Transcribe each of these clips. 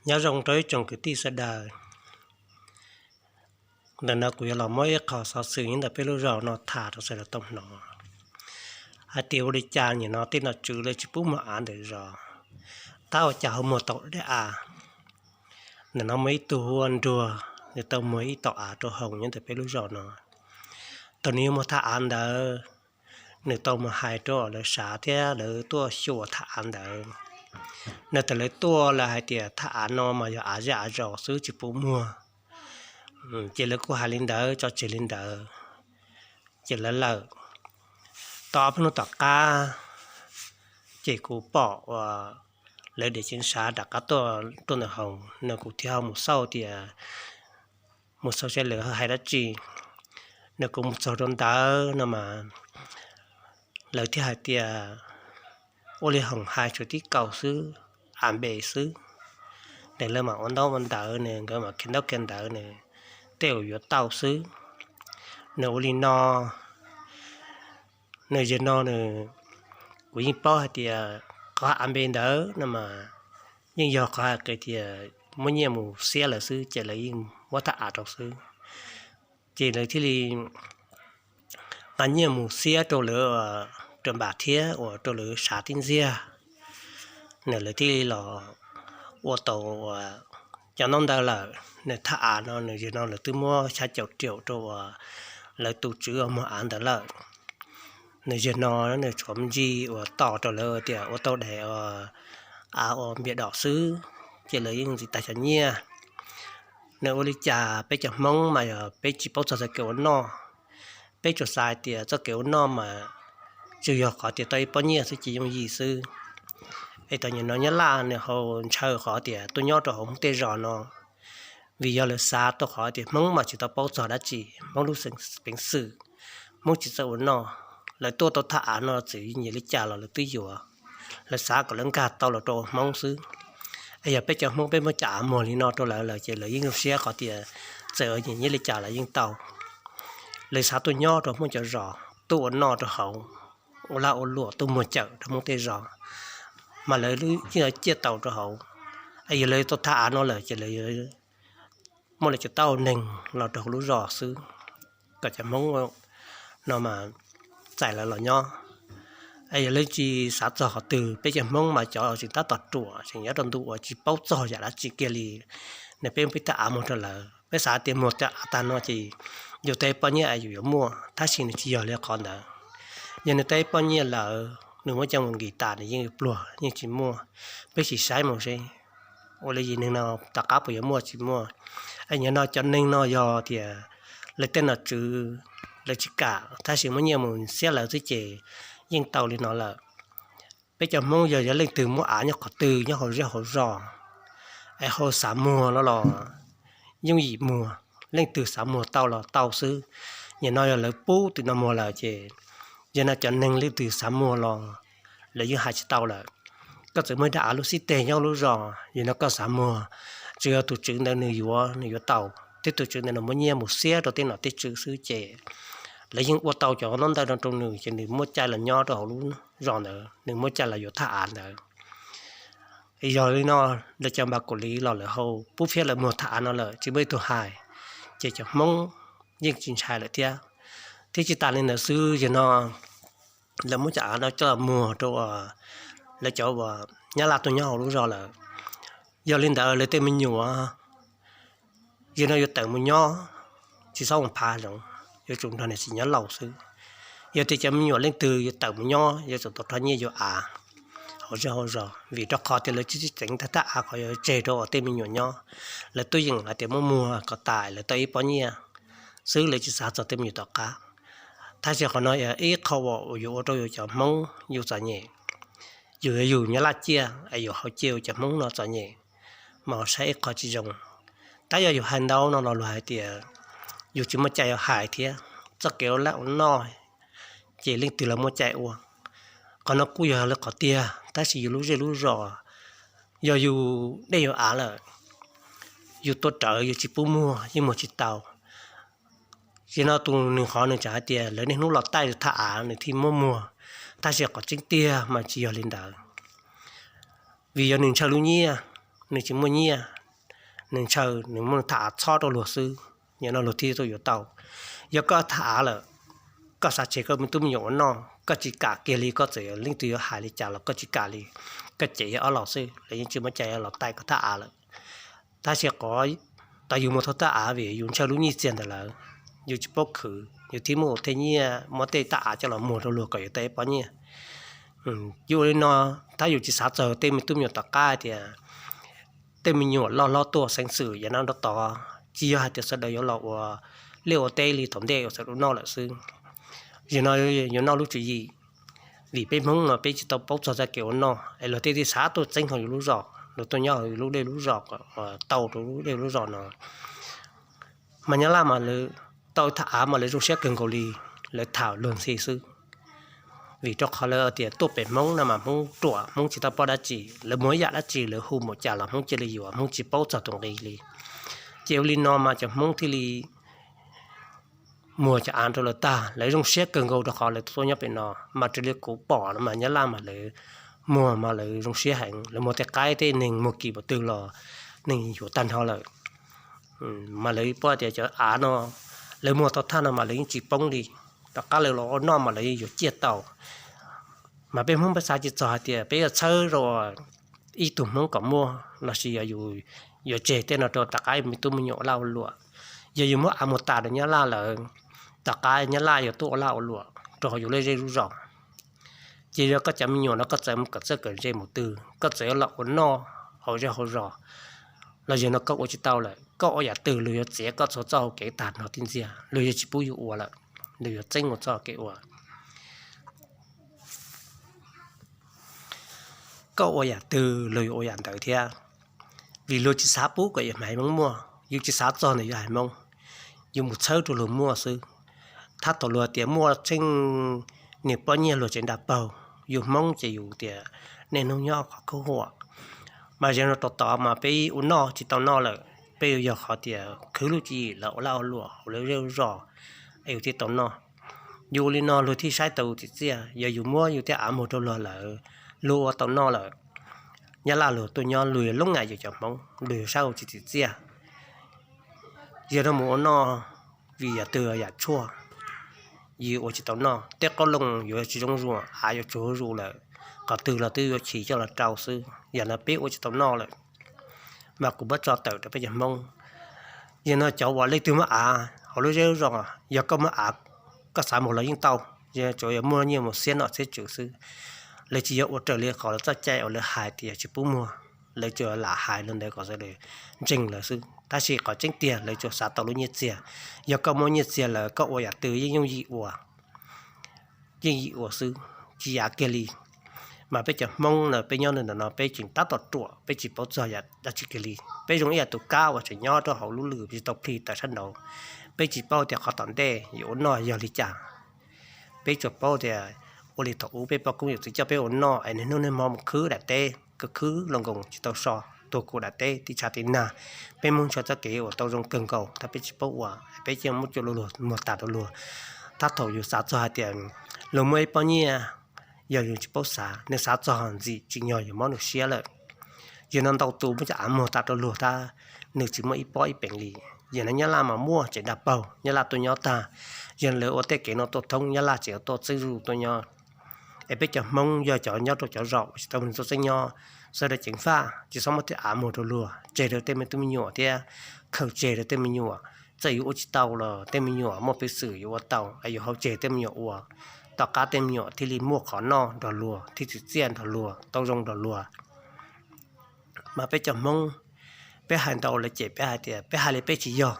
Nyob zoo rau ib tsoom kwv tij sawv daws. Ntawm no kuv yuav los muab ib qho xov xwm nyob ntawm peb lub zos no tham rau sawv daws tau hnov hais tias ua li cas nim no tej nom tswv lawv tsis pub muag av ntawm zos, tab ua cas ho muag tau daim av. Ntawm no muaj ib tug hu ua Nruag, nws tau muag ib tauv av rau Hoos nyob ntawm peb lub zos no. Thaum nws yuav muag thaj av ntawd, nws tau mus hais rau lawv sav thiab lawv tuaj xyuas thaj av ntawd. Nws thaum lawv tuaj lawv hais tias thaj av no mas yog av zej av zos xwb tsis pub muag. Ces lawv kuj hais li ntawd tso tseg li ntawd, ces lawv lawm. Tau ob peb hnub tom qab, ces kuv pom uas lawv dev ceev sav rov qab tuaj tuaj ntawm Hoos no, kuv thiaj ho mus xauj tias, mus xauj saib lawv hais dab tsi. No kuv mus txog rau ntawd no mas lawv thiaj hais tias ua li Hoos hais, tshuav tib kaus xwb, av npe xwb. Nws lawv mam ua ntaub ua ntawv, nws nkawd mam khiav ntaub khiav ntawv, nws tej uas yuav tau xwb. Nws ua li no, nws yog no nws, kuv yeej paub hais tias qhov av npe ntawd no mas yeej yog qhov hais qhia tias muab nyiaj mus xiab lawv xwb ces lawv yeej muab thaj av rau xwb. Ces lawv thiaj li nqa nyiaj mus xiab rau lawv, rau npam thiab uas rau lawv sav tib ntxiag. Nws lawv thiaj li los ua tau uas cov ntaub ntawv lawm. Nws thaj av no nws yog no lawv twb muab xya caum riaum rau uas lawv tus tswv uas muag av ntawd lawm. Nws yog no nws tshuav me ntsis uas tos rau lawv tias ua tau daim av uas npias dom xwb, ces lawv yeej ntxiv tag cov nyiaj. Nws ua li cas peb cov Hmoob mas yog peb tsis paub txog txoj kev ua noj. Peb tsuas xav hais tias txoj kev ua noj mas tsuas yog qhov tias tau ib pob nyiaj xwb ces yooj yim xwb. Es thaum nim no Nyab Laj nws ho ntshaw qhov tias tuaj nyob rau hauv Hmoob tej zos no, vim yog lawv xav tau qhov tias Hmoob mas tsis tau paub txog dab tsi, Hmoob lub peev xwm, Hmoob tsis txawj ua noj. Lawv tuaj tau thaj av no txawm nyiam li cas los lawv twb yuav, lawv xav kom lawv nkag tau los rau Hmoob xwb. Es yog peb cov Hmoob peb muab cov av muag li no rau lawv lawm ces lawv yeej zoo siab qhov tias txawm nyiam nyiaj li cas los yeej tau. Lawv xav tuaj nyob rau Hmoob cov zos, tuaj ua noj rau hauv, ua lag ua luam, tuaj muag cawm rau Hmoob tej zos, mas lawv yeej yuav ciaj tau rau hauv. Es yog lawv tau thaj av no lawm ces lawv muaj lawv cov tauj neeg los rau hauv lub zos xwb, kom cov Hmoob no mas txais lawv los nyob. Es yog lawv tsis xav txog qhov twg, peb cov Hmoob mas cov tseem tab tom ruam tseem nyob rau ntu uas tsis paub txog yam dab tsi kiag li, nws peb muab peb thaj av muag rau lawv, peb xav tias muag thaj av tag no ces yus tau ib pob nyiaj es yus yuav muaj, tab sis nws tsis yog li qhov ntawd. Yog nws tau ib pob nyiaj lawm, nws muab coj mus nkim tas nws yeej pluag yeej tsis muaj. Peb sim saib mus seb ua li yim neeg no tom qab puas yuav muaj tsis muaj. Es nim no cov neeg no yog tias lawv tej nom tswv lawv tsis kam, tab sis muab nyiaj mus xiab lawv xwb ces yeej tau li no lawm. Peb cov Hmoob yog yog leej twg muaj av nyob qhov twg nyob hauv zej hauv zos, es ho xav muag no los yooj yim muag, leej twg xav muag tau los tau xwb. Nim no yog lawv pub tim no muag lawm ces yog no cov neeg leej twg xav muag los lawv yeej hais tsis tau lawm. Koj txawm muaj ib daim av lub xib teg nyob lub zos, yog no koj xav muag, tsuas yog tus tswv ntawd nws yuav, nws yuav tau, thiab tus tswv ntawd nws muab nyiaj mus xiab rau tej nom tej tswv xwb ces lawv yeej ua tau cov ntaub ntawv no rau nws ces nws muaj cai los nyob rau hauv lub zos ntawd, nws muaj cai los yuav thaj av ntawd. Yog li no, lawv cov npam kaum li los lawv ho pub phiab lawv muag thaj av no lawm tsis muaj ib tug hais, ces cov Hmoob yeej tsis ntshai lawm thiab. Thiab tsis tas li ntawd xwb, yog no lawv muab cov av no coj los muag rau uas lawv cov uas Nyab Laj tuaj nyob hauv lub zos lawm. Yog li ntawd lawv tej me nyuam yog no yuav tawm mus nyob, tsis txhob mus phav zoov, yuav tsum nrog niam txiv nyob laus xwb. Yog tias cov me nyuam leej twg yuav tawm mus nyob yuav tsum tau rho nyiaj yuav av hauv zej hauv zos, vim rau qhov tias lawv tsis txheeb tag thaj av qhov yuav tseg rau uas tej me nyuam nyob. Lawv twb yeem hais tias muab muag kom tas lawv tau ib pob nyiaj xwb, lawv tsis xav txog tej me nyuam tom qab. Tab sis qhov no yog ib qho uas yuav ua rau yus cov Hmoob yus txom nyem, yus yuav yus Nyab Laj ciaj es yus ho cia yus cov Hmoob no txom nyem, mas saib ib qho tsis zoo. Tab yog yus hais ntau no los luag hais tias yus tsis muaj cai yuav hais thiab. Txoj kev ua laj ua noj ces leej twg los muaj cai ua. Qhov no kuj yog li qhov tiag, tab sis yus lub zej lub zos, yog yus dej yus av lawm, yus tuaj rawv yus tsis pub muag yeej muag tsis tau. Ces no tus nws qhov nws tseem hais tias lawv niaj hnub los taij thaj av nws thiaj muab muag, tab sis qhov tseeb tiag mas tsis yog li ntawd. Vim yog nws ntshaw lub nyiaj, nws tsis muaj nyiaj, nws ntshaw nws muab nws thaj av txhob rau luag xwb. Yog no luag thiaj tuaj yuav tau. Yog koj thaj av lawm, koj xav tseg koj me tub me nyuam ua noj, koj tsis kam kiag li, koj txawm leej twg yuav hais li cas los koj tsis kam li, koj cem yog ob los xwb, lawv yeej tsis muaj cai los taij koj thaj av lawm. Tab sis qhov tau yus mus thauj thaj av vim yus ntshaw lub nyiaj txiag ntawd lawm, yus tsis paub khwv, yus thiaj muaj ua tej nyiaj muab tej thaj av coj los muag rau luag kom yuav tau ib pob nyiaj. Yus ua li no, tab yus tsis xav txog tej me tub me nyuam tom qab tias tej me nyuam loj hlob tuaj xeeb xwm yav no rau tod, tsis yog hais tias sawv daws yuav los ua liaj ua teb li thaum ntej uas sawv daws noj lawm xwb. Yog no yuav noj lub tswv yim, vim peb Hmoob no peb tsis tau paub txog txoj kev ua noj es luag tej thiaj xav tuaj txeeb hauv yus lub zos, luag tuaj nyob hauv yus lub dej lub zos, tau rau lub dej lub zos no. Mas Nyab Laj mas lawv tau thaj av mas lawv zoo siab kawg nkaus li, lawv tham luag ntxhi xwb. Vim rau qhov lawv tias tuaj pem Hmoob no mas Hmoob ruam, Hmoob tsis tau paub dab tsi, lawv muag ib yam dab tsi lawv hu mus cas los Hmoob cia li yuav, Hmoob tsis paub txog tus nqi li. Ces ua li no mas cov Hmoob thiaj li muag cov av rau lawv tag, lawv zoo siab kawg nkaus rau qhov lawv tuaj nyob pem no. Mas raws li kuv pom no mas Nyab Laj mas lawv muag mas lawv zoo siab heev, lawv muag tej qaib tej neeg muag kim npaum twg los neeg yuav tag nrho lawm. Mas lawv paub tias cov av no lawv muag tau thaj no mas lawv yeej tsis poob li. Tom qab lawv los ua noj mas lawv yeej yuav ciaj tau. Mas peb Hmoob peb xav tsis txog hais tias peb yuav txhawb rau ib tug Hmoob kom muaj lossis yog yus yuav tseg tej no rau tom qab me tub me nyuam ua laj ua luam. Yog yus muab av muag tas rau Nyab Laj lawm, tom qab Nyab Laj yuav tuaj ua laj ua luam rau hauv yus lub zej lub zos. Ces yog koj cov me nyuam no koj txawm mus kawm txawj kawm ntse mus twg, koj txawm yuav los ua noj hauv zej hauv zos los yog no koj ua tsis tau lawm, koj ua yam twg luag yuav txiav koj txhua txoj hau kev tag nrho tib ntxiag, luag yuav tsis pub yus ua lawm, luag yuav txeeb ua txoj kev ua. Koj ua yam twg luag yuav ua yam ntawd thiab, vim luag tsis xav pub kom yus haiv Hmoob muaj, yus tsis xav txog ntawm yus haiv Hmoob, yus mus txhawb rau luag muaj xwb. Thab thaum luag tias muaj tsheej niag pob nyiaj luag tseem nra paug, yus Hmoob ces yus tias niaj hnub nyob qhov khuj huam. Mas zaum no rau tod mas peb ua noj tsis tau noj lawm, peb yuav yog qhov tias khwv lub tswv yim lawv ua laj ua luam hauv lawv zej zos es yus thiaj tau noj. Yus ua li no luag thiaj saib tau tsim txiaj, yog yus muab yus tej av muag rau luag lawm, luag ua tau noj lawm, Nyab Laj luag tuaj nyob luag yuav loob nais yus cov Hmoob, luag yuav saib ua tsis tsim txiaj. Yog no mus ua noj, vim yam twg yam tshuaj, yus ua tsis tau noj, tej qoob loo yuav tsis zoo zuj zus, av yuav tsuag zuj zus lawm, qhov twg los twb yuav chim coj los rau xwb, yam no peb ua tsis tau noj lawm. Mas kuv muab tso tawm rau peb cov Hmoob, yog no cov uas leej twg muaj av hauv lub zej lub zos, yog koj muaj av, koj xav muag los yeej tau, yog tsuas yog muaj nyiaj mus xiab nom xiab tswv xwb. Lawv tsis yog ua raws li qhov lawv txoj cai uas lawv hais tias tsis pub muag, lawv tsuas lam hais li ntawd kom sawv daws ntseeg lawv xwb, tab sis qhov tseeb tiag lawv tsuas xav tau lub nyiaj txiag. Yog koj muaj nyiaj txiag lawm koj ua yam twg yeej yooj yim ua, yeej yim ua xwb, tsis yav kiag li. Mas peb cov Hmoob na peb nyob ntawm no peb tseem tab tom ruam, peb tsis paub txog yam dab tsi kiag li. Peb zoo ib yam tus kab uas tseem nyob rau hauv lub lws tsis tau plhis tawm sab nraud. Peb tsis paub tias qhov tom ntej yuav ua noj yog li cas. Peb tsuas paub tias ua li thaum ub peb poj koob yawm txwv coj peb ua noj es niaj hnub niaj hmo mus khwb daim teb, khwv khwb los nkoos tsis tau so, tuag kuv daim teb tib tshav tib nag, peb Hmoob ntshaw txoj kev ua tau zoo kawg nkaus tab peb tsis paub ua, peb cia muab cua luag muag tas rau luag. Tab thaum yus xav txog hais tias luag muaj ib pob nyiaj, yog yus tsis paub xav, nws xav txog ntxim tsim nyog yus mob nws siab lawm. Yog no ntau tus muab cov av muag tas rau luag tab nws tsis muaj ib pob ib peev li. Yog no Nyab Laj mas muaj tsev nra paug, Nyab Laj tuaj nyob tag, yog lawv ua tej kev no tuaj thoob Nyab Laj tseem tuaj txeeb zuj zus tuaj nyob. Es peb cov Hmoob yog cov nyob rau cov zos uas tsis tau nws tuaj txeeb nyob, sawv daws ceev faj tsis txhob muab tej av muag rau luag, tseg rau tej me tub me nyuam thiab, khaws tseg rau tej me nyuam. Txawm yus ua tsis tau los tej me nyuam muaj peev xwm yuav ua tau, es yus hau tseg tej me nyuam ua, tom qab tej me nyuam thiaj li muaj qhov noj nrog luag, thiaj tsim txiaj nrog luag, tau zoo nrog luag. Mas peb cov Hmoob, peb hais ntau lawv cem peb hais tias peb hais li peb tsis yog.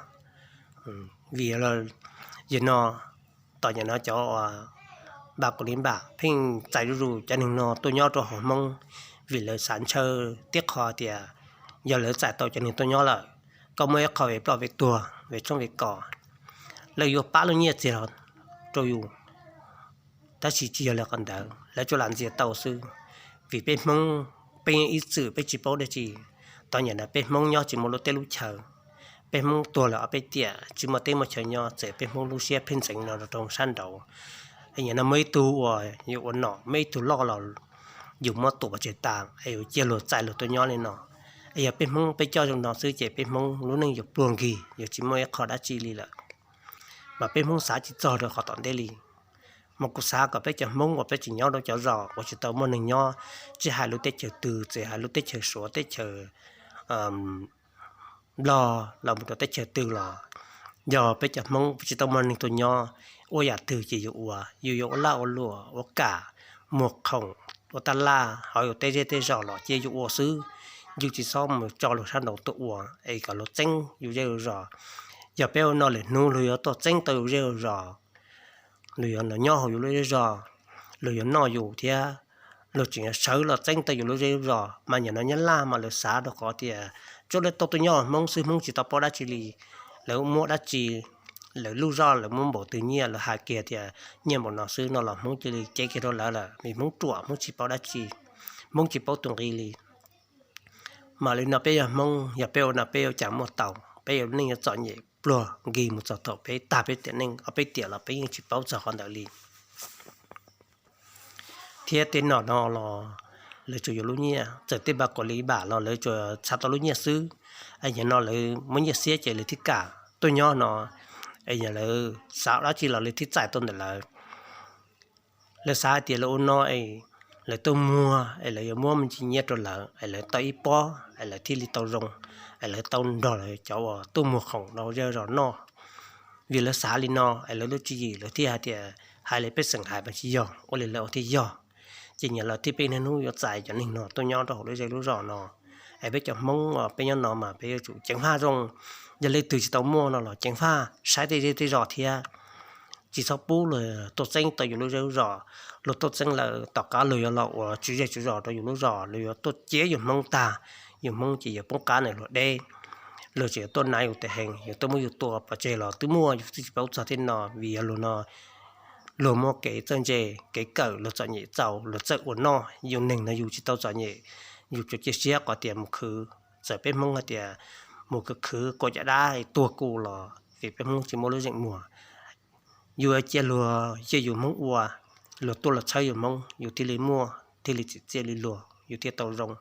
Vim yog no tom ntawm no cov uas npam kuv li npam pheej txais zuj zus cov neeg no tuaj nyob rau hauv Hmoob, vim lawv xav ntshaw tib qho tias yog lawv txais tau cov neeg tuaj nyob lawm, koj muaj ib qho ve ploj ve tuag ve tshoob ve kos, lawv yuav pab lub nyiaj txiag los rau yus. Tab sis tsis yog li qhov ntawd, lawv tsuas lam ntxias tau xwb. Vim peb Hmoob, peb yeej ib txwm peb tsis paub dab tsi. Tom ntawm no peb Hmoob nyob tsis muaj lub teb lub chaw, peb Hmoob tuag lawm ob peb tiam tsis muaj teb muaj chaw nyob, txawm peb Hmoob lub siab pheej ntxeev no rau sab nraud. Nim no muaj ib tug uas yus ua nom, muaj ib tug loj los yus muab tuam pov tseg tas es yus cia luag txais luag tuaj nyob li no. Es yog peb Hmoob peb coj zoo no xwb ces peb Hmoob lub neej yuav pluag nkig, yuav tsis muaj ib qho dab tsi li lawm. Mas peb Hmoob xav tsis txog rau qhov tom ntej li. Mas kuv xav kom peb cov Hmoob uas peb tseem nyob rau cov zos uas tsis tau muaj neeg nyob, tsis hais lub teb chaws twg, tsis hais lub teb chaws Suav, teb chaws Nplog los mus rau teb chaws twg los, yog peb cov Hmoob tsis tau muaj neeg tuaj nyob, ua yam twg ces yus ua, yus yuav ua laj ua luam, ua kam, muag khoom, ua taj laj, hauv yus tej zej tej zos los cia yus ua xwb. Yus tsis txhob mus tso luag sab nraud tuaj ua es kom luag txeeb yus zej yus zos. Yog peb ua no lwm hnub luag yuav tuaj txeeb tau yus zej yus zos, luag yuav los nyob hauv yus lub zej zos, luag yuav noj yus thiab, luag tseem yuav sawv los txeeb tau yus lub zej lub zos. Mas nim no Nyab Laj mas lawv xav rau qhov tias tsuas lawv tau tuaj nyob Hmoob xwb, Hmoob tsis tau paub dab tsi li. Lawv muab dab tsi, lawv lub zog lawv muab npaum twg nyiaj lawv hais kiag tias nyiaj npaum no xwb no los Hmoob cia li cev kiag rau lawv lawm, vim Hmoob ruam, Hmoob tsis paub dab tsi, Hmoob tsis paub tus nqi li. Mas li no peb yog Hmoob, yog peb ua no peb yuav cas muaj tau, peb yuav neej yuav txom nyem pluag nkig mus txog thaum peb tag peb tiam neej, ob peb tiam los peb yeej tsis paub txog qhov ntawd li. Thiab tej nom no los lawv tsuas yuav lub nyiaj, txawm tej npa kuam li npam los lawv tsuas txhav tau lub nyiaj xwb. Nim no lawv muaj nyiaj xiab ces lawv thiaj kam tuaj nyob no. Es yog lawv xav dab tsi los lawv thiaj txais tau ntawm lawv. Lawv xav hais tias lawv ua no es lawv tuaj muag es lawv yuav muab me ntsis nyiaj rau lawv es lawv tau ib pob es lawv thiaj li tau zoo, es lawv tau nrog lawv cov uas tuaj muag khoom rau zej zos noj. Vim lawv xav li no es lawv lub tswv yim lawv thiaj hais tias hais li pej xeem hais mas tsis yog, ua li lawv ua thiaj yog. Ces nyias los thiaj peb niaj hnub yuav txais cov neeg no tuaj nyob rau hauv lub zej lub zos no. Es peb cov Hmoob uas peb nyob no mas peb yuav tsum ceev faj zoo. Yog leej twg tsis tau muaj no los ceev faj saib tej zej tej zos thiab. Tsis txhob pub luag tuaj txeeb tau yus lub zej lub zos. Luag tuaj txeeb lawm tom qab luag yuav los ua tswv zej tswv zos rau yus lub zos, luag yuav tuaj ciav yus Hmoob tag. Yus Hmoob ces yuav poob qab ntawm luag deb. Luag tseem yuav tuaj nav yus tes heev, yuav tuaj muab yus tua pov tseg los twb muaj, yus twb tsis paub txog thiab no. Vim yog luag no luag muaj kev txawj ntse, kev kawm, luag txom nyem txaus luag txawj ua noj. Yus neeg no yus tsis tau txom nyem, yus tsuas cia siab qhov tias mus khwv. Txawm peb Hmoob hais tias mus khwv khwv kuam caj dab tuag kuj los vim peb Hmoob tsis muaj lub zeem muag. Yus cia luag cia yus Hmoob ua, luag tuaj los txhawb yus Hmoob yus thiaj li muaj, thiaj li tsim txiaj li luag yus thiaj tau zoo.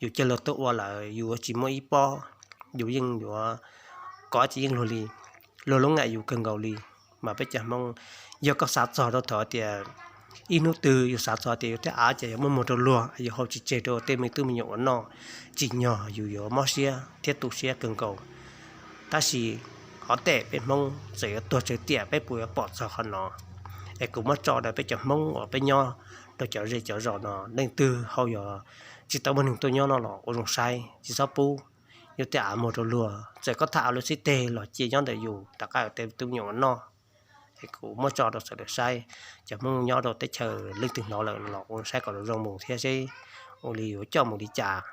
Yus cia luag tuaj ua lawm yus tsis muaj ib pob, yus yeej yuav kov tsis yeej luag li. Luag lub ngam yus kawg nkaus li. Mas peb cov Hmoob, yog koj xav txog rau thaum tias ib hnub twg yus xav txog tias yus tej av ces yuav muab muag rau luag, yus hau tsis tseg rau tej me tub me nyuam ua noj, tsim nyog yus yuav mob siab thiab tu siab kawg nkaus. Tab sis qhov tej peb Hmoob txawm yuav tuag tsawg tiam peb puas yuav pom txog qhov no? Es kuv muab tso rau peb cov Hmoob uas peb nyob rau cov zej cov zos no, leej twg hauj yog tsis tau muaj neeg tuaj nyob no los ua zoo saib, tsis txhob pub yus tej av muag rau luag. Txawm koj tham av luag xib teg los cia nyob ntawm yus rov qab tej tub me nyuam ua noj. Es kuv muab tso rau sawv daws saib, cov Hmoob nyob rau teb chaws leej twg hnov lawm los ua saib kom zoo mus thiab seb ua li yuav coj mus li cas.